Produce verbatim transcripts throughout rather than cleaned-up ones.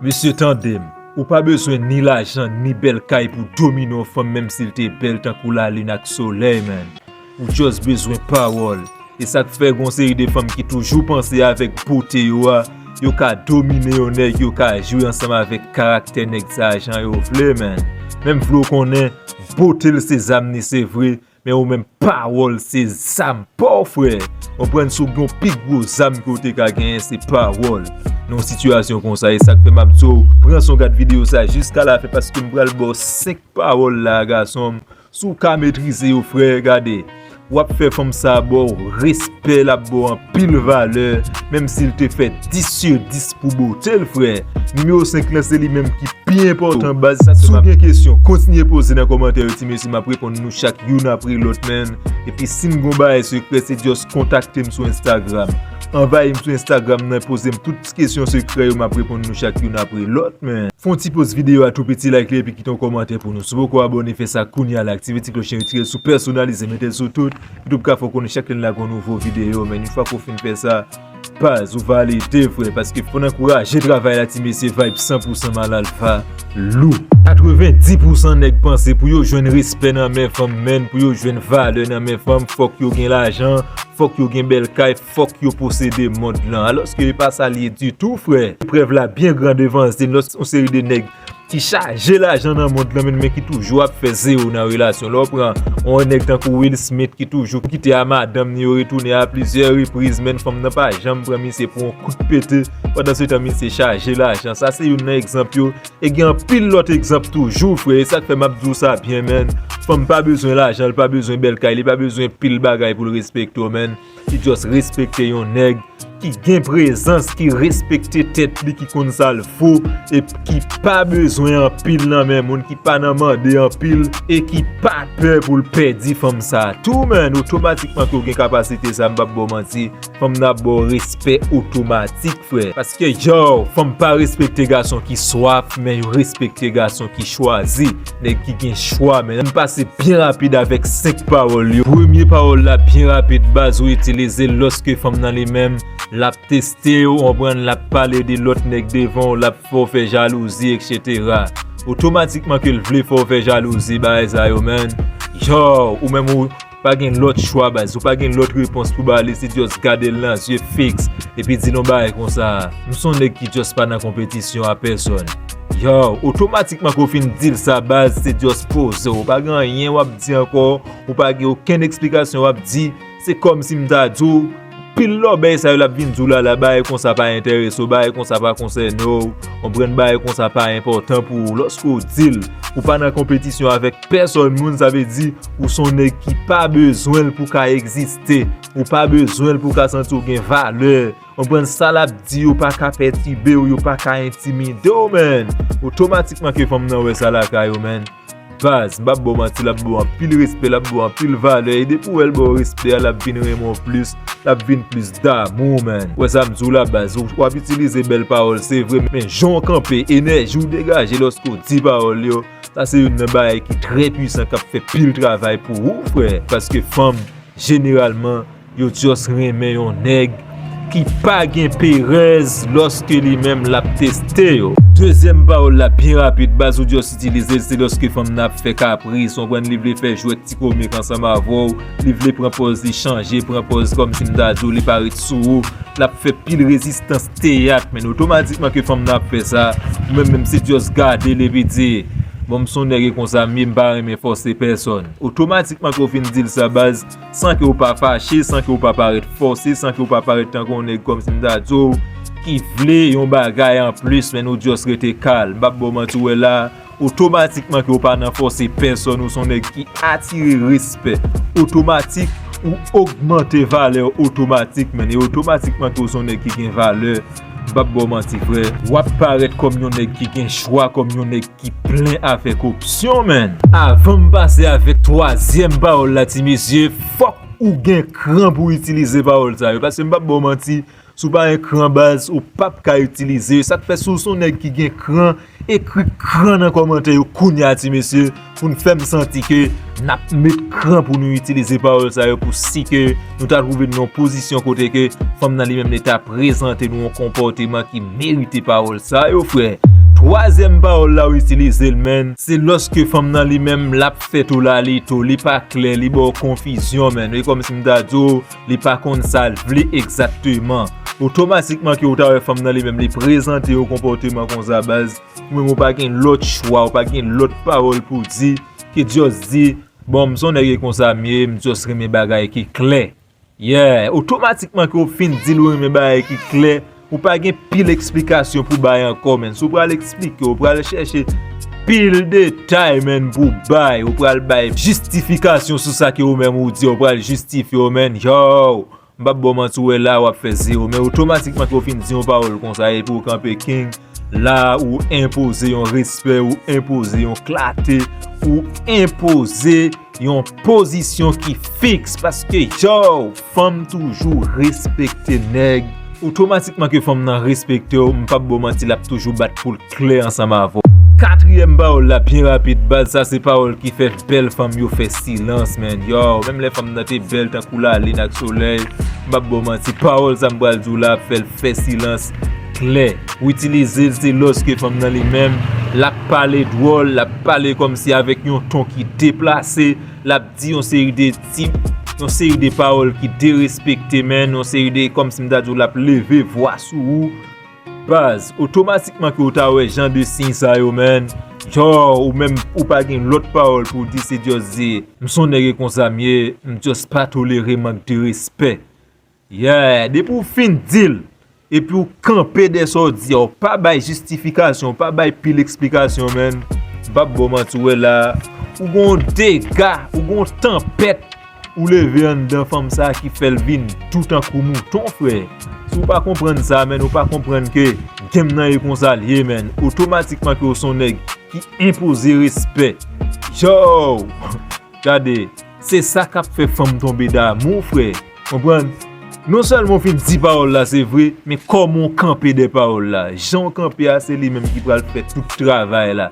Mesye, tande m. Ou pa bezwen ni lajan, ni bèl kay pou domine yon fanm, menm si l te bèl tankou lalin ak solèy, man. Ou just bezwen pawòl. E sa k fè gon seri de fanm ki toujou panse avèk bote yo a, yo ka domine yon nèg, yo ka jwe ansanm avèk karaktè nèg sa a jan yo vle, man. Men m vle w konnen, bote l se zam ni, se vre, men ou menm pawòl se zam pa w, frè. Konprann, si w gen yon pi gwo zam ke w te ka genyen, se pawòl. Nan yon sitiyasyon konsa, e sa k fè m ap di w, pran son gad videyo sa jiska lafen, paske m pral ba w senk pawòl la, gason m. Si w ka metrize yo, frè, gade, w ap fè fanm sa a ba w respè, l ap ba w anpil valè, menm si l te fè dis sou dis pou bote l, frè. Nimewo senk lan, se li menm ki pi enpòtan, baz. Si w gen kesyon, kontinye poze nan kòmantè yo, ti mesye, m ap reponn nou chak youn apre lòt, man. Epi si m gon bagay sekrè, se just kontakte m sou Instagram. Anvayi m sou Instagram nan, poze m tout kesyon sekrè yo, m ap reponn nou chak youn apre lòt, man. Fè yon ti poz videyo a tou piti, like li, epi kite yon kòmantè pou nou. Si w poko abòne, fè sa kounye a la, aktive ti klòch lan, retire l sou pèsonalize, mete l sou tout. YouTube ka fè w konnen chak lè n lage yon nouvo videyo, men yon fwa ke w fin fè sa, baz, ou valide, frè, paske fò n ankouraje travay la, ti mesye, vibe san pou san Mal Alfa, lou. Katrevenndis pou san nèg panse pou yo jwenn respè nan men fanm, men pou yo jwenn valè nan men fanm, fòk yo gen lajan, fòk yo gen bèl kay, fòk yo posede mond lan. Alòske e pa sa l ye ditou, frè. Eprèv la byen gran devan zye n, lòske yon seri de nèg ki chaje lajan nan mond lan, men, men ki toujou ap fè zewo nan relasyon. Lè w pran yon nèg tankou Will Smith ki toujou kite a madanm ni, yo retounen a plizyè repriz, men fanm nan pa janm pran misye pou yon kout pete, pandan se tan misye chaje lajan. Sa se youn nan egzanp yo. E gen anpil lòt egzanp toujou, frè. E sa k fè m ap di w sa byen, man. Fanm pa bezwen lajan, li pa bezwen bèl kay, li pa bezwen pil bagay pou l respekte w, man. Li just respekte yon nèg ki gen prezans, ki respekte tèt li, ki konn sa l vo, e ki pa bezwen anpil nan men moun, ki pa nan mande anpil, e ki pa pè pou l pèdi fanm sa a tou, man. Otomatikman ke w gen kapasite sa a, m p ap ba w manti, fanm nan ap ba w respè otomatik, frè. Paske, yo, fanm pa respekte gason ki swaf, men yo respekte gason ki chwazi. Nèg ki gen chwa, man. Ann pase byen rapid avèk senk pawòl yo. Premye pawòl la, byen rapid, baz, ou itilize l lòske fanm nan li menm, l ap teste w, w konprann, l ap pale de lòt nèg devan w, l ap fè w fè jalouzi, etsetera. Otomatikman ke l vle fè w fè jalouzi, bagay sa yo, man. Yo, ou menm ou pa gen lòt chwa, baz. Ou pa gen lòt repons pou ba li, se just gade l nan zye fiks, epi di l yon bagay konsa. M se yon nèg ki just pa nan konpetisyon a pèsòn. Yo, otomatikman ke w fin di l sa, baz, se just poze w. Ou pa gen anyen w ap di ankò, ou pa gen okenn eksplikasyon w ap di. Se kòmsi m ta di w, pil lòbèy sa yo l ap vin di w la, la, bagay konsa pa enterese w, bagay konsa pa konsène w. Konprann, bagay konsa pa enpòtan pou ou. Lòske w di l, ou pa nan konpetisyon avèk pèsòn moun, sa vle di, ou se yon nèg ki pa bezwen l pou ka egziste. Ou pa bezwen l pou ka santi w gen valè. Konprann, sa l ap di yo pa ka pètibe w, yo pa ka entimide w, man. Otomatikman ke fanm nan wè sa lakay ou, man. Baz, m p ap ba w manti, l ap ba w anpil respè, l ap ba w anpil valè. E depi w wè l ba w respè a, l ap vin renmen w plis, l ap vin plis damou, man. Ou wè sa m di w la, baz, ou, w ap itilize bèl pawòl, se vre, men jan w kanpe, enèji w degaje lòske w di pawòl yo, sa se youn nan bagay ki trè pwisan, k ap fè pil travay pou ou, frè. Paske fanm, jeneralman, yo just renmen yon nèg ki pa gen perèz lòske li menm l ap teste yo. Dezyèm pawòl la, byen rapid, baz, ou just itilize l, se lòske fanm nan ap fè kapris, w konprann, li vle fè jwèt ti komik ansanm avè w, li vle pran pòz li chanje, pran pòz kòmsi m ta di w, li pa ret sou ou, l ap fè pil rezistans teyat, men otomatikman ke fanm nan ap fè sa, ou menm, menm se just gade l epi di, bon, m se yon nèg e konsa m ye, m pa renmen fòse pèsòn. Otomatikman ke w fin di l sa, baz, san ke w pa fache, san ke w pa parèt fòse, san ke w pa parèt tankou yon nèg kòmsi m ta di w ki vle yon bagay anplis, men ou just rete kalm. M p ap ba w manti, w wè la, otomatikman ke w pa nan fòse pèsòn, ou se yon nèg ki atire respè otomatik, ou ogmante valè w otomatik, men e otomatikman ke w se yon nèg ki gen valè. M p ap ba w manti, frè. W ap parèt kòm yon nèg ki gen chwa, kòm yon nèg ki plen avèk opsyon, man. Avan m pase avèk twazyèm pawòl la, ti mesye, fòk ou gen kran pou w itilize pawòl sa yo. Paske m p ap ba w manti, Si w pa gen kran baz, ou p ap ka itilize yo. Sa k fè si w se yon nèg ki gen kran, ekri kran nan kòmantè yo kounye a ti mesye, pou n fè m santi ke n ap met kran pou nou itilize pawòl sa yo pou si ke nou ta twouve n nan yon pozisyon kote ke fanm nan li menm li ta prezante nou yon konpòteman ki merite pawòl sa yo, frè. Twazyèm pawòl la ou itilize l, menn, se lòske fanm nan li menm l ap fè tolalito, li pa klè, li ba w konfizyon, menn. E kòmsi m ta di w, li pa konn sa l vle egzakteman. Otomatikman ke ou ta wè fanm nan li menm li prezante yon konpòteman konsa baz, ou menm ou pa gen lòt chwa, ou pa gen lòt pawòl pou di, ke just di, bon, m se yon nèg e konsa m ye, m just renmen bagay ki klè. Yeah, otomatikman ke ou fin di l ou renmen bagay ki klè, ou pa gen pil eksplikasyon pou bay ankò, menn. Si w pral eksplike, ou pral chèche pil detay, menn, pou bay, ou pral bay jistifikasyon sou sa ke ou menm ou di, ou pral jistifye w, menn. Yo, m p ap ba w manti, w wè la, w ap fè zewo, men otomatikman ke ou fin di yon pawòl konsa, epi ou kanpe king, la, ou enpoze yon respè, ou enpoze yon klate, ou enpoze yon pozisyon ki fiks, paske, yo, fanm toujou respekte nèg. Otomatikman ke fanm nan respekte w, m p ap ba w manti, l ap toujou bat pou l klè ansanm avè w. Katriyèm pawòl la, byen rapid, baz, sa se pawòl ki fè bèl fanm yo fè silans, menn. Yo, menm lè fanm nan te bèl tankou lalin ak solèy, m p ap ba w manti, pawòl sa m pral di w la ap fè l fè silans klè. Ou itilize l, se lòske fanm nan li menm, l ap pale dwòl, l ap pale kòmsi avèk yon ton ki deplase, l ap di yon seri de ti, yon seri de pawòl ki derespekte, menn, yon seri de, kòmsi m ta di w, l ap leve vwa sou ou. Baz, otomatikman ke w ta wè jan de siy sa yo, menn. Yo, ou menm, ou pa gen lòt pawòl pou w di, se just di, m se yon nèg e konsa m ye, m just pa tolere mank de respè. Yeah, depi w fin di l, epi w kanpe dèyè sa w di a, w pa bay jistifikasyon, w pa bay pil eksplikasyon, menn. M p ap ba w manti, w wè la, ou gen yon dega, ou gen yon tanpèt, ou leve anndan fanm sa ki fè l vin dou tankou mouton, frè. Si w pa konprann sa, menn, ou pa konprann ke game nan e konsa l ye, menn. Otomatikman ke w se yon nèg ki enpoze respè. Yo! Gade, se sa k ap fè fanm tonbe damou, frè. Konprann? Non sèlman w fin di pawòl la, se vre, men kòman w kanpe dèyè pawòl la? Jan w kanpe a, se li menm ki pral fè tout travay la.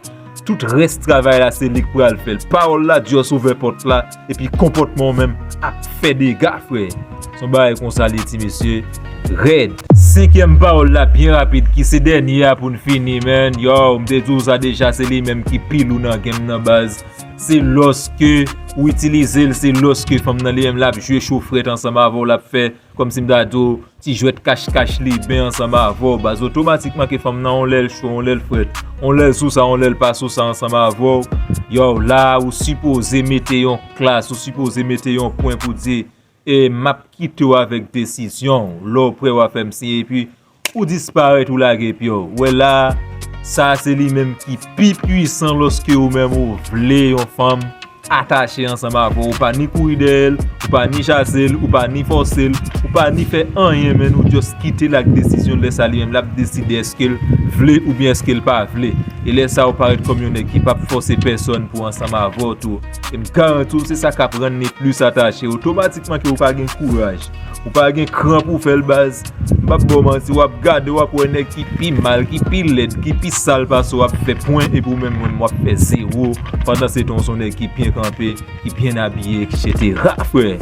Tout rès travay la, se li k pral fè l. Pawòl la just ouvè pòt la, epi konpòtman w menm ap fè dega, frè. Se yon bagay konsa l ye, ti mesye. Rèd. Senkyèm pawòl la, byen rapid, ki se dènye a pou n fini, menn. Yo, m te di w sa deja, se li menm ki pi lou nan game nan, baz. Se lòske ou itilize l, se lòske fanm nan li menm l ap jwe cho frèt ansanm avè w, l ap fè kòmsi m ta di w ti jwèt kach kach liben ansanm avè w, baz. Otomatikman ke fanm nan, yon lè l cho, yon lè l frèt, yon lè l sou sa, yon lè l pa sou sa ansanm avè w. Yo, la, ou sipoze mete yon klas, ou sipoze mete yon pwen pou di, e m ap kite w avèk desizyon w. Lè w prè, w a fè m siy, epi ou disparèt, ou lage pye w. Ou wè la, sa se li menm ki pi pwisan lòske ou menm ou vle yon fanm atache ansanm avè w. Ou pa ni kouri dèyè l, ou pa ni chase l, ou pa ni fòse l, ou pa ni fè anyen, menn, ou just kite l ak desizyon l. Lè sa li menm l ap deside èske l vle oubyen èske l pa vle. E lè sa ou parèt kòm yon nèg ki p ap fòse pèsòn pou ansanm avè w tou. E m garanti w se sa k ap rann li plis atache. Otomatikman ke ou pa gen kouraj, ou pa gen kran pou w fè l, baz. M p ap ba w manti, w ap gade, w ap wè nèg ki pi mal, ki pi lèd, ki pi sal pase w ap fè pwen, epi w menm, menm w ap fè zewo. Pandan se tan, w se yon nèg ki byen kanpe, ki byen abiye, etsetera, frè.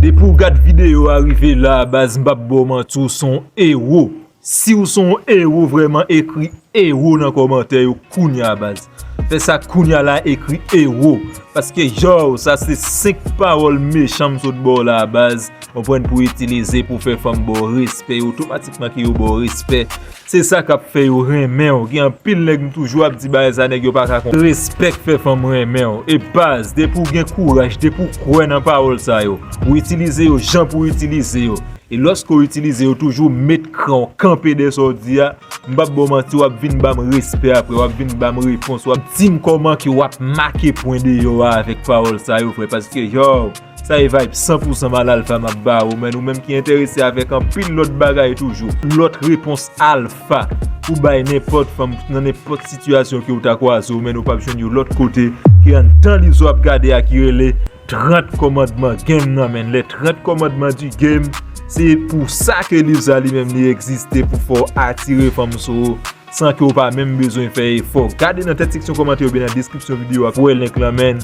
Depi w gad videyo a rive la, baz, m p ap ba w manti, w se yon ewo. Si w se yon ewo vrèman, ekri ewo nan kòmantè yo kounye a, baz. Fè sa kounye a la, ekri ewo. Paske, yo, sa se senk pawòl mechan m sot ba w la, baz. Konprann, pou itilize pou fè fanm ba w respè, yo otomatikman ke yo ba w respè. Se sa k ap fè yo renmen w. Gen anpil nèg m toujou ap di bagay sa, nèg yo pa ka konprann. Respè k fè fanm renmen w. E baz, depi w gen kouraj, depi w kwè nan pawòl sa yo, ou itilize yo jan pou w itilize yo. E lòske w itilize yo, toujou met kran w, kanpe dèyè sa w di a. M p ap ba w manti, w ap vin ba m respè apre, w ap vin ba m repons, w ap di m kòman ke w ap make pwen deyò a avèk pawòl sa yo, frè. Paske, yo, sa e vibe san pou san mal alfa m ap ba ou, menn. Ou menm ki enterese avèk anpil lòt bagay toujou, lòt repons alfa pou bay nenpòt fanm nan nenpòt sitiyasyon ke w ta kwaze w, menn, ou p ap jwenn yo lòt kote ke anndan liv sa w ap gade a ki rele trant kòmandman game nan, menn. Les trente commandements du game, Se pou sa ke liv sa li menm li egziste, pou fè w atire fanm sou ou san ke w pa menm bezwen fè efò. Gade nan tèt seksyon kòmantè oubyen nan deskripsyon videyo a pou w wè link lan, men.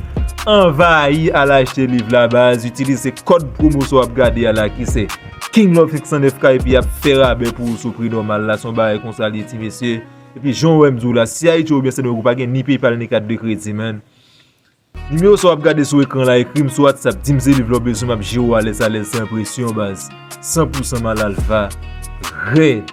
Anvayi al achte liv la, baz. Itilize kòd pwomo sa w ap gade a la ki se King Love senk san nèf K epi y ap fè rabè pou ou sou pri nòmal la. Se yon bagay konsa li ye, ti mesye. Epi jan w wè m di w la, si Ayiti oubyen Sendomeng ou pa gen ni PayPal ni kat de kredi, man. Nimewo sa w ap gade sou ekran la, ekri m sou WhatsApp, di m se liv la w bezwen, m ap jere w alèz alèz san presyon, baz. San pou san Malalva. Rèd.